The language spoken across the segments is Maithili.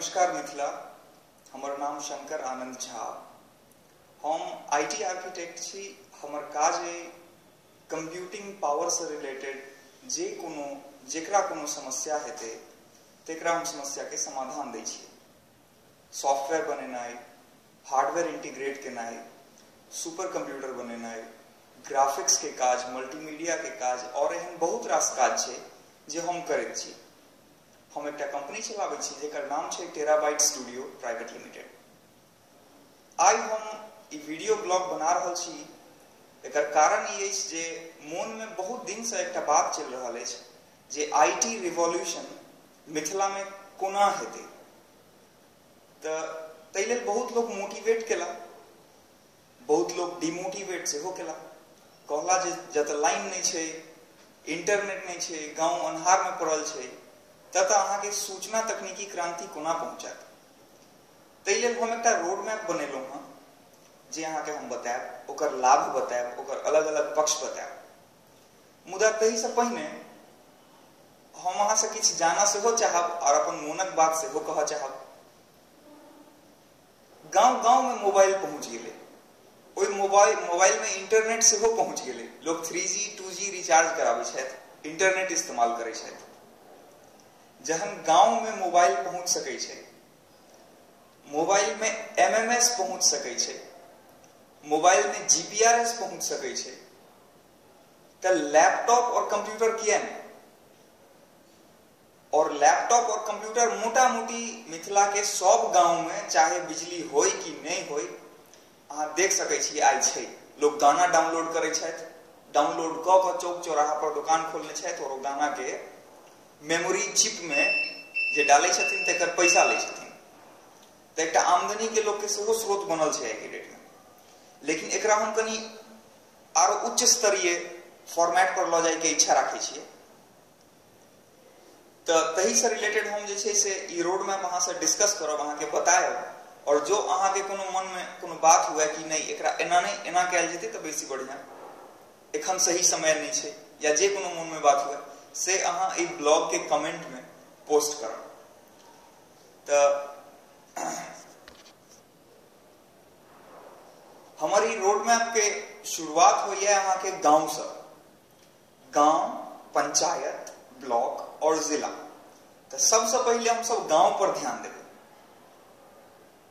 नमस्कार मिथिला, हमर नाम शंकर आनंद झा। हम IT architect छी। हमर काज अइ कंप्यूटिंग पावर से रिलेटेड जे कोनो जेकरा कोनो समस्या हेतै तकरा हम समस्याके समाधान दै छियै। सॉफ्टवेयर बनेनाइ, हार्डवेयर इंटीग्रेट केनाइ, सुपर कंप्यूटर बनेनाइ, ग्राफिक्स के काज, मल्टीमीडिया के काज और एहन बहुत रास काज छै जे हम करैत छी। हम एकटा कंपनी चलाबै छी जेकर नाम छै टेराबाइट स्टूडियो प्राइवेट लिमिटेड। आइ हम ई वीडियो ब्लॉग बना रहल छी, एकर कारण ई अछि जे मोनमे बहुत दिनसँ एकटा बात चलि रहल अछि जे IT revolution मिथिलामे कोना हेतै। तऽ ताहि लेल बहुत लोक मोटिवेट केला, बहुत लोक डिमोटिवेट सेहो केला। कहला जे जतऽ लाइन नहि छै, इंटरनेट नहि छै, गाँव अन्हारमे पड़ल छै, ततऽ अहाँके सूचना तकनीकी क्रांति कोना पहुँचत। ताहि लेल हम एकटा रोड मैप बनेलहुँ हँ जे अहाँके हम बतायब, ओकर लाभ बतायब, ओकर अलग अलग पक्ष बतायब। मुदा ताहिसँ पहिने हम अहाँसँ किछु जानऽ सेहो चाहब और अपन मोनक बात सेहो कहऽ चाहब। गाँव गाँवमे मोबाइल पहुँच गेलै, ओहि मोबाइलमे इंटरनेट सेहो पहुँच गेलै। लोक 3G 2G recharge कराबै छथि, इंटरनेट इस्तेमाल करै छथि। जहन गाँवमे मोबाइल पहुँच सकै छै, मोबाइलमे MMS पहुँच सकै छै, मोबाइलमे GPRS पहुँच सकै छै, तऽ लैपटॉप और कंप्यूटर किया नहि? और लैपटॉप और कंप्यूटर मोटा मोटी मिथिला के सब गाँवमे, चाहे बिजली होय कि नहि होय, अहाँ देख सकै छियै आइ छै। लोक गाना डाउनलोड करै छथि, डाउनलोड कऽ कऽ चौक चौराहा पर दोकान खोलने छथि और ओ गानाके मेमोरी चिपमे जे डालै छथिन तकर पैसा लै छथिन। तऽ एकटा आमदनीके लोकके सेहो स्रोत बनल छै आइके डेटमे। लेकिन एकरा हम कनि आरो उच्च स्तरीय फॉर्मेट पर लऽ जाइके इच्छा राखै छियै। तऽ ताहिसँ रिलेटेड हम जे छै से ई रोड मैप अहाँसँ डिस्कस करब, अहाँके बतायब। और जो अहाँके कोनो मनमे कोनो बात हुए कि नहि एकरा एना नहि एना कयल जेतै तऽ बेसी बढ़िआँ, एखन सही समय नहि छै, या जे कोनो मनमे बात हुए से अहाँ एहि ब्लॉगके कमेंटमे पोस्ट करब। तऽ हमर ई रोड मैपके शुरुआत होइए अहाँके गाँवसँ। गाँव, पंचायत, ब्लॉक और जिला। तऽ सबसँ पहिले हमसब गाँव पर ध्यान देबै,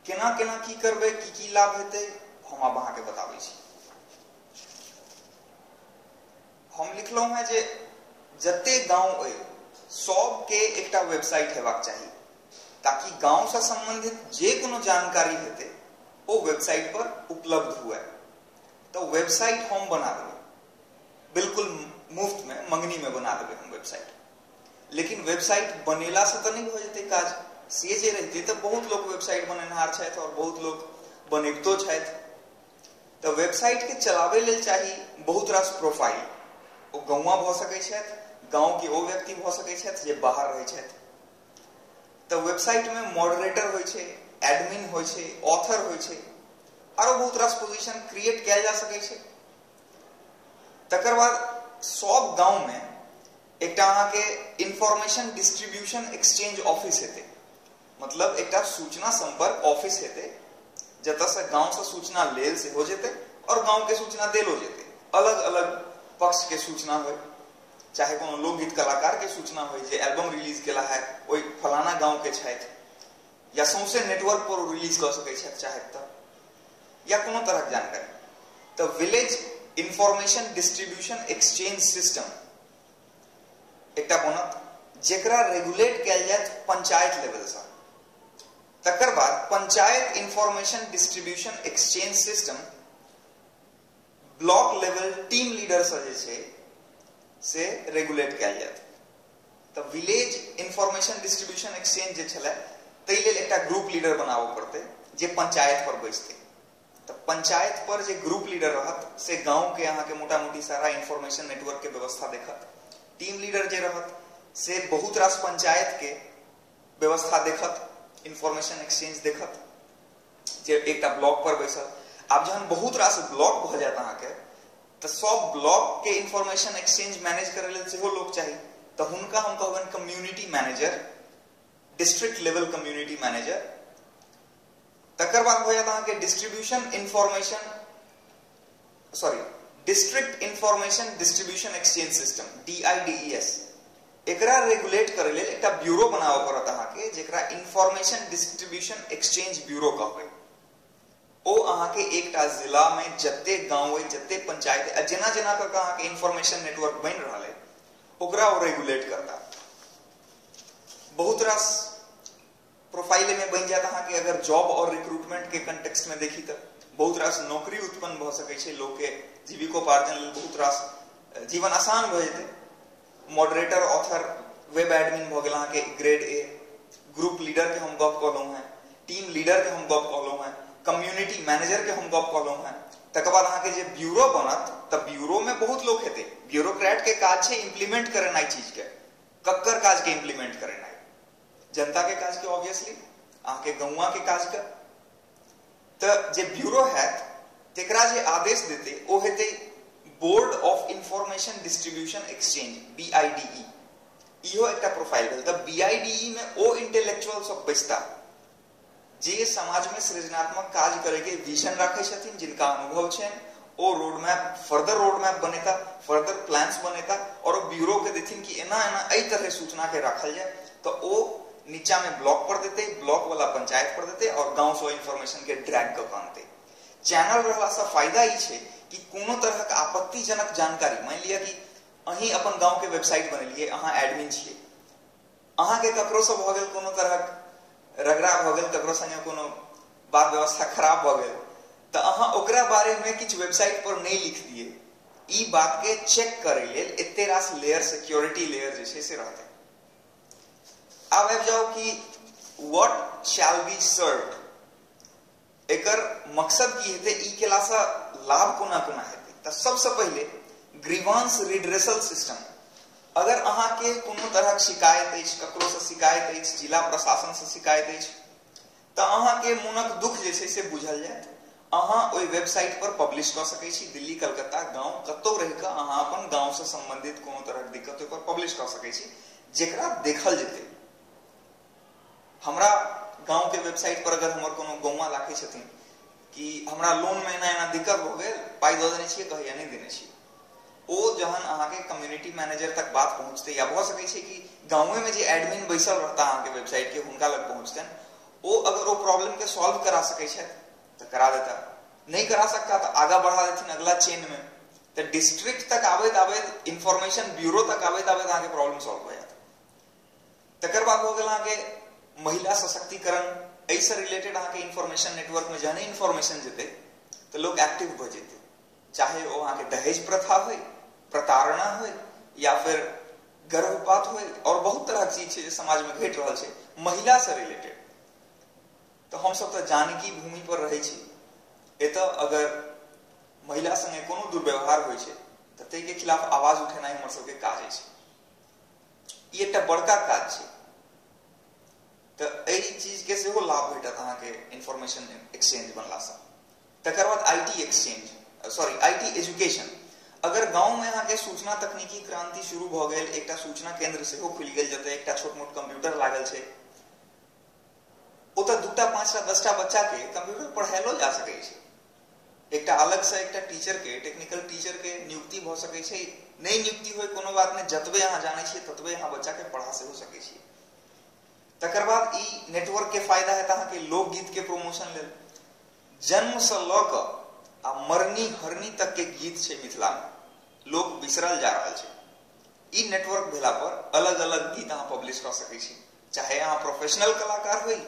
केना केना की करबै, की की लाभ हेतै, हम आब अहाँके बताबै छी। हम लिखलहुँ हेँ जे जते गाँव अइ सबके एकटा वेबसाइट हेबाक चाही, ताकि गाँवसँ संबंधित जे कोनो जानकारी हेतै ओ वेबसाइट पर उपलब्ध हुए। तऽ वेबसाइट हम बना देबै, बिल्कुल मुफ्त में, मंगनी में बना देबै हम वेबसाइट। लेकिन वेबसाइट बनेलासँ तऽ नहि भऽ जेतै काज। से जे रहितै तऽ बहुत लोक वेबसाइट बनेनहार छथि और बहुत लोक बनेबितो छथि। तऽ वेबसाइटके चलाबै लेल चाही बहुत रास प्रोफाइल। ओ गौआँ भऽ सकै छथि, गाँवके ओ व्यक्ति भऽ सकै छथि जे बाहर रहै छथि। तऽ वेबसाइटमे मॉडरेटर होइ छै, एडमिन होइ छै, ऑथर होइ छै, आरो बहुत रास पोजिशन क्रिएट कयल जा सकै छै। तकर बाद सब गाँवमे एकटा अहाँके इंफॉर्मेशन डिस्ट्रीब्यूशन एक्सचेंज ऑफिस हेतै, मतलब एकटा सूचना संपर्क ऑफिस हेतै जतऽसँ गाँवसँ सूचना लेल सेहो जेतै और गाँवके सूचना देलो जेतै। अलग अलग पक्षके सूचना होइ, चाहे कोनो लोकगीत कलाकारके सूचना होइ जे एल्बम रिलीज केला है ओहि फलाना गाँवके छथि, या सौंसे नेटवर्क पर ओ रिलीज कऽ सकै छथि चाहे तऽ, या कोनो तरहक जानकारी। तऽ village information distribution exchange system एकटा बनत जेकरा रेगुलेट कयल जायत पंचायत लेवलसँ। तकर बाद panchayat information distribution exchange system block level team लीडरसँ जे छै से रेगुलेट कयल जायत। तऽ विलेज इंफॉर्मेशन डिस्ट्रीब्यूशन एक्सचेंज जे छलै ताहि लेल एकटा ग्रुप लीडर बनाबऽ पड़तै जे पंचायत पर बैसतै। तऽ पंचायत पर जे ग्रुप लीडर रहत से गाँवके अहाँके मोटा मोटी सारा इंफॉर्मेशन नेटवर्क के व्यवस्था देखत। टीम लीडर जे रहत से बहुत रास पंचायत के व्यवस्था देखत, इंफॉर्मेशन एक्सचेंज देखत जे एकटा ब्लॉक पर बैसल। आब जहन बहुत रास ब्लॉक भऽ जायत अहाँके तऽ सब ब्लॉक के इंफॉर्मेशन एक्सचेंज मैनेज करै लेल सेहो लोक चाही। तऽ हुनका हम कहबनि community manager district level community manager. तकर बाद भऽ जायत अहाँके distribution information sorry district information distribution exchange system DIDES। एकरा रेगुलेट करै लेल एकटा ब्यूरो बनाबऽ पड़त अहाँके, जेकरा इन्फॉर्मेशन डिस्ट्रीब्यूशन एक्सचेंज ब्यूरो कहबै। ओ अहाँके एकटा जिला में जते गांव अइ, जते पंचायत अइ, जेना जेना कऽ कऽ अहाँके इन्फॉर्मेशन नेटवर्क बनि रहल अइ ओकरा ओ रेगुलेट करता। बहुत रास प्रोफाइल में बनि जायत अहाँके। अगर जॉब और रिक्रूटमेंट के कंटेक्स्ट में देखी तऽ बहुत रास नौकरी उत्पन्न भऽ सकै छै, लोक के जीविकोपार्जन लेल बहुत रास जीवन आसान भऽ जेतै। मॉडरेटर, ऑथर, वेब एडमिन भऽ गेल अहाँके ग्रेड ए, ग्रुप लीडर के हम गप कहलहुँ हेँ, टीम लीडर के हम गप कहलहुँ हेँ, कम्युनिटी मैनेजर के हम गप कहलहुँ हेँ। तकर बाद अहाँके जे ब्यूरो बनत तऽ ब्यूरो में बहुत लोक हेतै। ब्यूरोक्रेट के काज छै इम्प्लीमेंट करेनाइ चीज के, कक्कर काज के इम्प्लीमेंट करेनाइ, जनता के काज के ऑब्वियसली अहाँके गौआ के काज के। तऽ जे ब्यूरो हैत तेकरा जे आदेश देतै ओ हेतै board of information distribution exchange BIDE। इहो एकटा प्रोफाइल भेल। तऽ BIDE में ओ इंटेलेक्चुअल सब बैसता जे समाज में सृजनात्मक काज करे के विजन राखै छथिन, जिनका अनुभव छनि, ओ road map, further road map बनेता, फर्दर प्लान्स बनेता और ओ ब्यूरो के देथिन कि एना एना एहि तरह सूचना के राखल जाय। तऽ ओ नीचा में ब्लॉक पर देते, ब्लॉक वाला पंचायत पर देते और गांव से इन्फॉर्मेशन के ड्रैग कऽ आनते। चैनल रहला से फायदा ई छै कि कोनो तरहक आपत्तिजनक जानकारी, मानि लिअ कि अहीं अपन गांव के वेबसाइट बनेलियै, अहाँ एडमिन छियै, अहाँके ककरोसँ भऽ गेल कोनो तरहक रगड़ा भऽ गेल, ककरो संगे कोनो बात व्यवस्था खराब भऽ गेल, तऽ अहाँ ओकरा बारे में किछु वेबसाइट पर नहि लिख दियै। ई बात के चेक करै लेल एते रास लेयर, सिक्योरिटी लेयर जे छै से रहतै। आब आबि जाउ कि what shall be served, एकर मकसद की हेतै, ई केलासँ लाभ कोना कोना हेतै। तऽ सबसँ पहिले ग्रीवांस रिड्रेसल सिस्टम। अगर अहाँके कोनो तरहक शिकायत अछि, ककरोसँ शिकायत अछि, जिला प्रशासनसँ शिकायत अछि, तऽ अहाँके मोनक दुख जे छै से बुझल जायत। अहाँ ओहि वेबसाइट पर पब्लिश कऽ सकै छी। दिल्ली, कलकत्ता, गाँव कतहु रहि कऽ अहाँ अपन गाँवसँ सम्बन्धित कोनो तरहक दिक्कत ओहि पर पब्लिश कऽ सकै छी, जेकरा देखल जेतै। हमरा गाँव के वेबसाइट पर अगर हमर कोनो गौवा राखै छथिन कि हमरा लोन में एना एना दिक्कत भऽ गेल, पाइ दऽ देने छियै, कहैया नहि देने छियै, ओ जहन अहाँके कम्युनिटी मैनेजर तक बात पहुँचतै, या भऽ सकै छै कि गाँवे में जे एडमिन बैसल रहता अहाँके वेबसाइट के, हुनका लग पहुँचतनि, ओ अगर ओ प्रॉब्लम के सॉल्व करा सकै छथि तऽ करा देता, नहि करा सकता तऽ आगाँ बढ़ा देथिन अगला चेन में। तऽ डिस्ट्रिक्ट तक आबैत आबैत, इन्फॉर्मेशन ब्यूरो तक आबैत आबैत अहाँके प्रॉब्लम सॉल्व भऽ जायत। तकर बाद भऽ गेल अहाँके महिला सशक्तिकरण। एहिसँ रिलेटेड अहाँके इन्फॉर्मेशन नेटवर्क में जहने इन्फॉर्मेशन जेतै तऽ लोक एक्टिव भऽ जेतै, चाहे ओ अहाँके दहेज प्रथा होइ, प्रताड़ना होइ, या फिर गर्भपात होइ, और बहुत तरहक चीज छै जे समाज में घटि रहल छै महिला से रिलेटेड। तऽ हमसब तऽ जानकी भूमि पर रहै छी, एतऽ अगर महिला संगे कोनो दुर्व्यवहार होइ छै तऽ ताहिके खिलाफ आवाज उठेनाइ हमर सबके काज अछि। ई एकटा बड़का काज छै। तऽ एहि चीज के सेहो लाभ भेटत अहाँके इन्फॉर्मेशन एक्सचेंज बनलासँ। तकर बाद IT exchange, sorry IT education. अगर गाँव में अहाँके सूचना तकनीकी क्रांति शुरू भऽ गेल, एकटा सूचना केंद्र सेहो खुलि गेल जतऽ एकटा छोट मोट कंप्यूटर लागल छै, ओतऽ 2टा 5टा 10टा बच्चा के कंप्यूटर पढ़ायलो जा सकै छै। एकटा अलग से एकटा टीचर के, टेक्निकल टीचर के नियुक्ति भऽ सकै छै। नहि नियुक्ति होइ कोनो बात नहि, जतबे अहाँ जानै छियै ततबे अहाँ बच्चा के पढ़ा सेहो सकै छियै। तकर बाद ई नेटवर्क के फायदा हेत अहाँके लोकगीत के प्रमोशन लेल। जन्मसँ लऽ कऽ आ मरनी हरनी तक के गीत छै मिथिला में, लोक बिसरल जा रहल छै। ई नेटवर्क भेला पर अलग अलग गीत अहाँ पब्लिश कऽ सकै छी, चाहे अहाँ प्रोफेशनल कलाकार होइ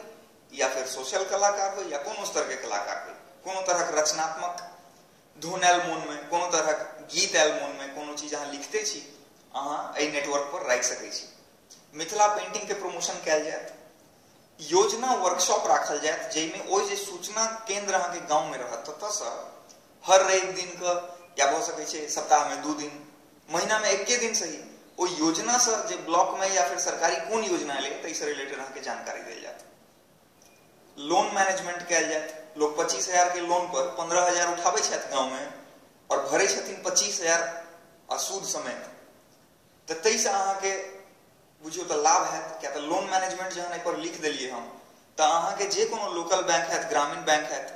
या फिर सोशल कलाकार होइ या कोनो स्तर के कलाकार होइ। कोनो तरहक रचनात्मक धुन आयल मोन में, कोनो तरहक गीत आयल मोन में, कोनो चीज अहाँ लिखते छी, अहाँ एहि नेटवर्क पर राखि सकै छी। मिथिला पेंटिंग के प्रमोशन कयल जायत, योजना वर्कशॉप राखल जायत, जाहिमे ओ जे सूचना केंद्र अहाँके गाँव में रहत ततऽसँ हर रवि दिन के, या भऽ सकै छै सप्ताह में 2 दिन, महीना में 1 दिन सही, ओ योजनासँ जे ब्लॉक में या फिर सरकारी कोन योजना एलै ताहिसँ रिलेटेड अहाँके जानकारी देल जायत। लोन मैनेजमेंट कयल जायत। लोक 25,000 के लोन पर 15,000 उठाबै छथि गाँव में और भरै छथिन 25,000 आ सूद समेत, तऽ ताहिसँ अहाँके बुझियौ तऽ लाभ हैत, किया तऽ लोन मैनेजमेंट जहन एहि पर लिख देलियै हम तऽ अहाँके जे कोनो लोकल बैंक हैत, ग्रामीण बैंक हैत,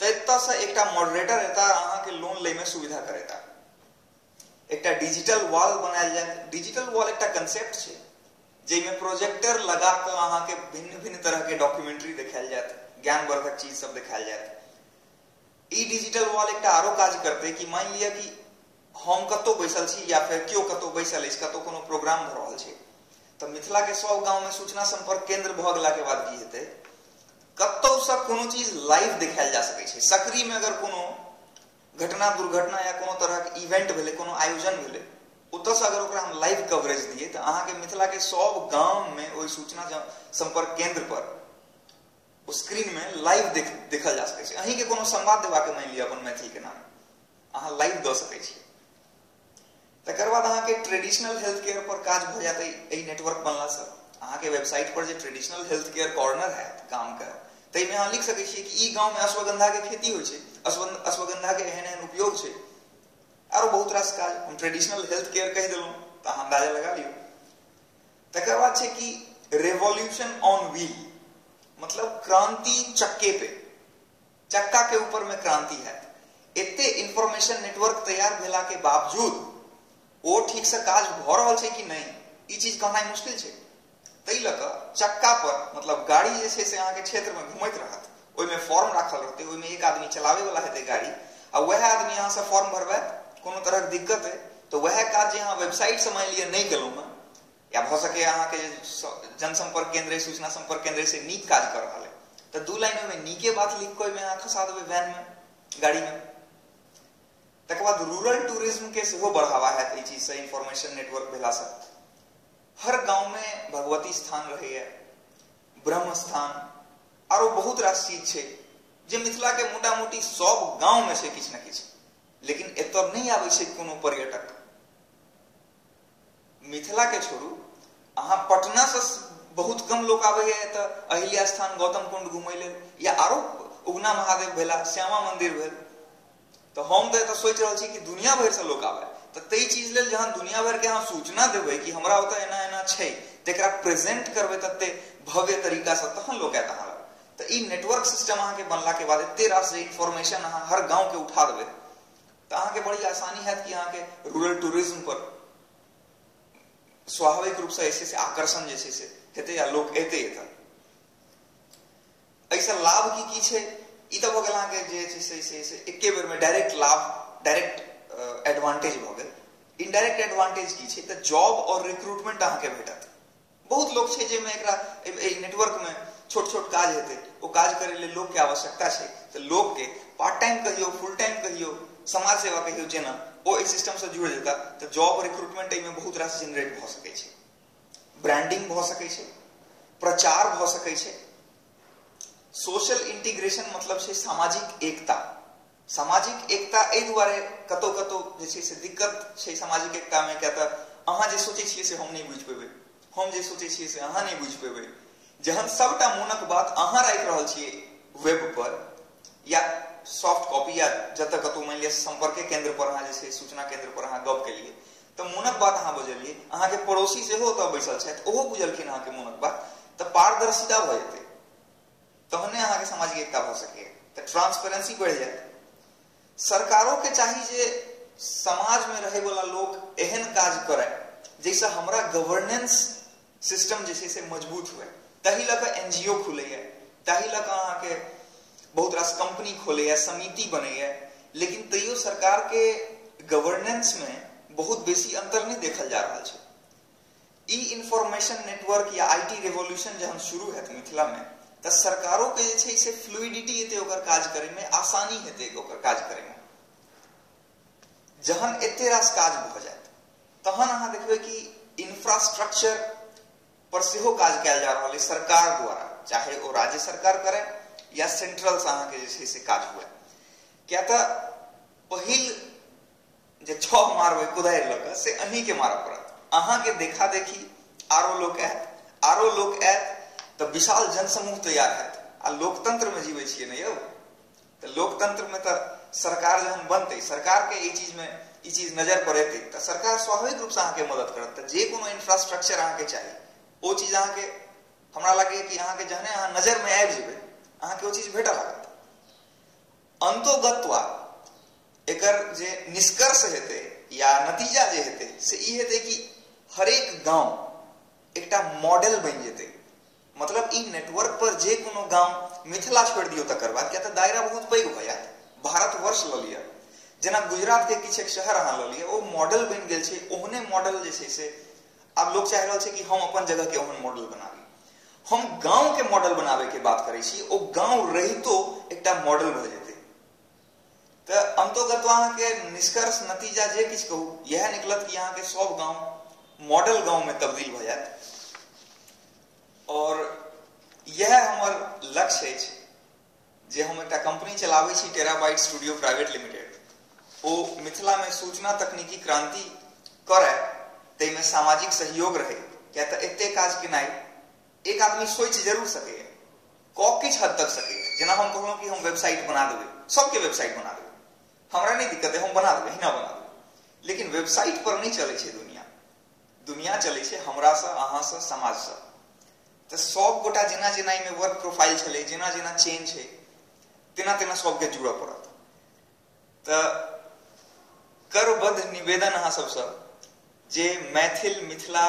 तऽ एतऽसँ एकटा मॉडरेटर एता, अहाँके लोन लैमे सुविधा करेता। एकटा डिजिटल वॉल बनायल जायत। डिजिटल वॉल एकटा कंसेप्ट छै जाहिमे प्रोजेक्टर लगा कऽ अहाँके भिन्न भिन्न तरहके डॉक्यूमेंट्री देखायल जायत, ज्ञानवर्धक चीज सब देखायल जायत। ई डिजिटल वॉल एकटा आरो काज करतै कि मानि लिअ कि हम कतहु बैसल छी या फेर केओ कतहु बैसल अछि, कतहु कोनो प्रोग्राम भऽ रहल छै, तऽ मिथिलाके सब गाँवमे सूचना सम्पर्क केंद्र भऽ गेलाके बाद की हेतै, कतहुसँ कोनो चीज लाइव देखायल जा सकै छै। सकरीमे अगर कोनो घटना दुर्घटना या कोनो तरहक इवेंट भेलै, कोनो आयोजन भेलै, ओतऽसँ अगर ओकरा हम लाइव कवरेज दियै तऽ अहाँके मिथिलाके सब गाममे ओहि सूचना सम्पर्क केंद्र पर ओ स्क्रीनमे लाइव देखल जा सकै छै। अहीँके कोनो संवाद देबाके मानि लिअ अपन मैथिलके नाम, अहाँ लाइव दऽ सकै छी। तकर बाद अहाँके ट्रेडिशनल हेल्थ केयर पर काज भऽ जायत एहि नेटवर्क बनलासँ। अहाँके वेबसाइट पर जे ट्रेडिशनल हेल्थ केयर कॉर्नर हैत गामके, ताहिमे अहाँ लिख सकै छियै कि ई गाँवमे अश्वगंधाके खेती होइ छै, अश्वगंधाके एहन एहन उपयोग छै, आरो बहुत रास काज। हम ट्रेडिशनल हेल्थ केयर कहि देलहुँ तऽ अहाँ अन्दाजा लगा लियौ। तकर बाद छै कि रेवोल्यूशन ऑन व्हील, मतलब क्रांति चक्के पे, चक्का के ऊपर में क्रांति हैत। एते इंफॉर्मेशन नेटवर्क तैयार भेला के बावजूद ओ ठीक से काज भऽ रहल छै कि नहि, ई चीज कहनाइ मुश्किल छै। ताहि लऽ कऽ चक्का पर, मतलब गाड़ी जे छै से अहाँके क्षेत्रमे घुमैत रहत, ओहिमे फॉर्म राखल रहतै, ओहिमे एक आदमी चलाबै वाला हेतै गाड़ी, आ वएह आदमी अहाँसँ फॉर्म भरबायत। कोनो तरहक दिक्कत है तऽ वएह काज जे अहाँ वेबसाइटसँ मानि लिअ नहि केलहुँ हँ, या भऽ सकैए अहाँके जनसंपर्क केंद्र, सूचना संपर्क केंद्र से नीक काज कऽ रहल है, तऽ दू लाइन ओहिमे नीके बात लिख कऽ ओहिमे अहाँ खसा देबै वैनमे, गाड़ीमे। तकर बाद रूरल टूरिज्म के सेहो बढ़ावा हैत एहि चीजसँ, इंफॉर्मेशन नेटवर्क भेलासँ। हर गाँवमे भगवती स्थान रहैए, ब्रह्म स्थान, आरो बहुत रास चीज छै जे मिथिलाके मोटा मोटी सब गाँवमे छै किछु ने किछु, लेकिन एतऽ नहि आबै छै कोनो पर्यटक। मिथिलाके छोड़ू, अहाँ पटनासँ बहुत कम लोक आबैए एतऽ अहिल्या स्थान, गौतम कुंड घुमै लेल, या आरो उगना महादेव भेला, श्यामा मंदिर भेल। तऽ हम तऽ एतऽ सोचि रहल छी कि दुनिया भरिसँ लोक आबै, तऽ ताहि चीज लेल जहन दुनिया भरिके अहाँ सूचना देबै कि हमरा ओतऽ एना एना छै, तकरा प्रेजेंट करबै तते भव्य तरीकासँ, तहन लोक आयत अहाँ लग। तऽ ई नेटवर्क सिस्टम अहाँके बनलाके बाद एते रास जे इन्फॉर्मेशन अहाँ हर गाँवके उठा देबै तऽ अहाँके बड़ी आसानी हैत कि अहाँके रूरल टूरिज्म पर स्वाभाविक रूपसँ जे छै से आकर्षण जे छै से हेतै आ लोक एतै एतऽ। एहिसँ लाभ की की छै, ई तऽ भऽ गेल अहाँके जे छै से एके बेरमे डायरेक्ट लाभ, डायरेक्ट एडवांटेज भऽ गेल। इनडायरेक्ट एडवांटेज की छै, तऽ जॉब और रिक्रूटमेंट अहाँके भेटत। बहुत लोक छै जाहिमे एकरा एहि नेटवर्कमे छोट छोट काज हेतै, ओ काज करै लेल लोकके आवश्यकता छै, तऽ लोकके पार्ट टाइम कहियौ, फुल टाइम कहियौ, समाज सेवा कहियौ, जेना ओ एहि सिस्टमसँ जुड़ि जेता तऽ जॉब रिक्रूटमेंट एहिमे बहुत रास जेनरेट भऽ सकै छै, ब्रांडिंग भऽ सकै छै, प्रचार भऽ सकै छै। सोशल इंटीग्रेशन मतलब छै सामाजिक एकता। सामाजिक एकता एहि दुआरे कतहु कतहु जे छै से दिक्कत छै सामाजिक एकतामे, किया तऽ अहाँ जे सोचै छियै से हम नहि बुझि पेबै, हम जे सोचै छियै से अहाँ नहि बुझि पेबै। जहन सबटा मोनक बात अहाँ राखि रहल छियै वेब पर या सॉफ्ट कॉपी या जतऽ कतहु मानि लिअ सम्पर्के केंद्र पर अहाँ जे छै सूचना केंद्र पर अहाँ गप केलियै तऽ मोनक बात अहाँ बजलियै, अहाँके पड़ोसी सेहो ओतऽ बैसल छथि, ओहो बुझलखिन अहाँके मोनक बात, तऽ पारदर्शिता भऽ जेतै, तहने अहाँके सामाजिक एकता भऽ सकैए, तऽ ट्रांसपेरेंसी बढ़ि जायत। सरकारोके चाही जे समाजमे रहैवला लोक एहन काज करय जाहिसँ हमरा गवर्नेंस सिस्टम जे छै से मजबूत हुए। ताहि लऽ कऽ एनजीओ खुलैए, ताहि लऽ कऽ अहाँके बहुत रास कंपनी खोलैए, समिति बनैए, लेकिन तैयो सरकारके गवर्नेंसमे बहुत बेसी अंतर नहि देखल जा रहल छै। ई इंफॉर्मेशन नेटवर्क या IT revolution जहन शुरू हैत मिथिलामे तऽ सरकारोके जे छै से फ्लूइडिटी एतै ओकर काज करैमे, आसानी हेतै ओकर काज करैमे। जहन एते रास काज भऽ जायत तहन अहाँ देखबै कि इंफ्रास्ट्रक्चर पर सेहो काज कयल जा रहल अछि सरकार द्वारा, चाहे ओ राज्य सरकार करे या सेंट्रल से अहाँके जे छै से काज हुए। किया तऽ पहिल जे छह मारबै कुदारि लऽ कऽ से अहीँके मारऽ पड़त, अहाँके देखा देखी आरो लोक आयत, आरो लोक आयत तऽ विशाल जनसमूह तैयार हैत। आ लोकतंत्रमे जीबै छियै ने यौ, तऽ लोकतंत्रमे तऽ सरकार जहन बनतै, सरकारके एहि चीजमे ई चीज नजर पर एतै तऽ सरकार स्वाभाविक रूपसँ अहाँके मदद करत। तऽ जे कोनो इंफ्रास्ट्रक्चर अहाँके चाही, ओ चीज अहाँके हमरा लागैए कि अहाँके जहने अहाँ नजरमे आबि जेबै अहाँके ओ चीज भेटऽ लागत। अंतोगत्वा एकर जे निष्कर्ष हेतै या नतीजा जे हेतै से ई हेतै कि हरेक गाँव एकटा मॉडल बनि जेतै। मतलब ई नेटवर्क पर जे कोनो गाँव, मिथिला छोड़ि दियौ तकर बाद, किया तऽ दायरा बहुत पैघ भऽ जायत, भारतवर्ष लऽ लिअ, जेना गुजरात के किछु एक शहर अहाँ लऽ लिअ, ओ मॉडल बनि गेल छै। ओहने मॉडल जे छै से आब लोक चाहि रहल छै कि हम अपन जगह के ओहन मॉडल बनाबी। हम गाँव के मॉडल बनाबे के बात करै छी, ओ गाँव रहितो एकटा मॉडल भऽ जेतै। तऽ अंतोगत्वा अहाँके निष्कर्ष नतीजा जे किछु कहू इएह निकलत कि अहाँके सब गाँव मॉडल गाँव में तब्दील भऽ जायत। और इएह हमर लक्ष्य अछि जे हम एकटा कंपनी चलाबै छी, टेराबाइट स्टूडियो प्राइवेट लिमिटेड, ओ मिथिला में सूचना तकनीकी क्रांति करय, ताहिमे सामाजिक सहयोग रहै। किया तऽ एते काज केनाइ एक आदमी सोचि जरूर सकैए, कऽ किछु हद तक सकैए। जेना हम कहलहुँ कि हम वेबसाइट बना देबै, सबके वेबसाइट बना देबै, हमरा नहि दिक्कत है, हम बना देबै, हिना बना देबै। लेकिन वेबसाइट पर नहि चलै छै दुनिया, दुनिया चलै छै हमरासँ, अहाँसँ, समाजसँ। तऽ सब गोटा जेना जेना एहिमे वर्क प्रोफाइल छलै, जेना जेना चेंज छै, तेना तेना सबके जुड़ऽ पड़त। तऽ करबद्ध निवेदन अहाँ सबसँ जे मैथिल, मिथिला,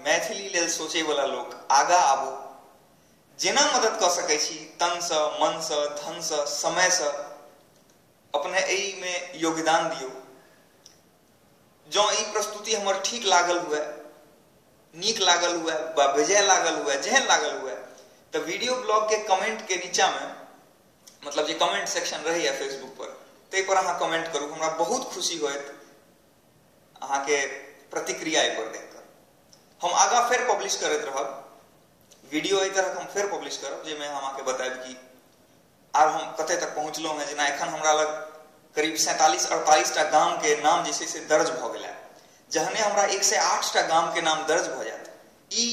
मैथिली लेल सोचैवला लोक आगाँ आबू, जेना मदद कऽ सकै छी तनसँ, मनसँ, धनसँ, समयसँ, अपने एहिमे योगदान दियौ। जँ ई प्रस्तुति हमर ठीक लागल हुए, नीक लागल हुए वा बेजाय लागल हुए, जेहन लागल हुए, तऽ वीडियो ब्लॉग के कमेंट के नीचाँमे, मतलब जे कमेंट सेक्शन रहैए फेसबुक पर, ताहि पर अहाँ कमेंट करू, हमरा बहुत खुशी होयत अहाँके प्रतिक्रिया एहि पर देखिकऽ। हम आगाँ फेर पब्लिश करैत रहब वीडियो, एहि तरहक हम फेर पब्लिश करब जाहिमे हम अहाँके बतायब कि आब हम कतऽ तक पहुँचलहुँ हेँ। जेना एखन हमरा लग करीब 47-48 टा गामके नाम जे छै से दर्ज भऽ गेल। जहने हमरा 108 टा गामके नाम दर्ज भऽ जायत, ई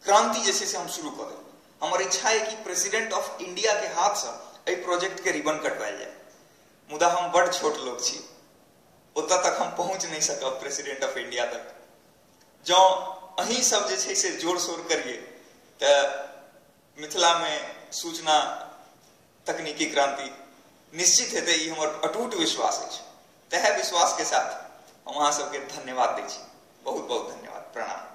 क्रांति जे छै से हम शुरू कऽ देब। हमर इच्छा है कि प्रेसिडेंट ऑफ इंडिया के हाथसँ एहि प्रोजेक्ट के रिबन कटवायल जाय, मुदा हम बड़ छोट लोक छी, ओतऽ तक हम पहुँच नहि सकब प्रेसिडेंट ऑफ इंडिया तक। जँ अहीं सब जे छै से जोर शोर करिए तऽ मिथिलामे सूचना तकनीकी क्रांति निश्चित हेतै, ई हमर अटूट विश्वास अछि। तहे विश्वास के साथ हम अहाँ सबके धन्यवाद दै छी। बहुत बहुत धन्यवाद, प्रणाम।